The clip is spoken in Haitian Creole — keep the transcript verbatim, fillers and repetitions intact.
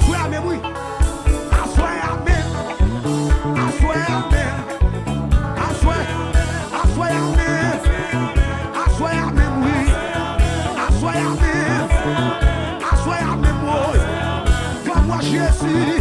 Frè a menm wi. Aswè a menm. Aswè a menm. Aswè. Aswè a menm. Aswè a menm wi. Aswè a menm. Aswè a menm wi. Fò m wè Jezi.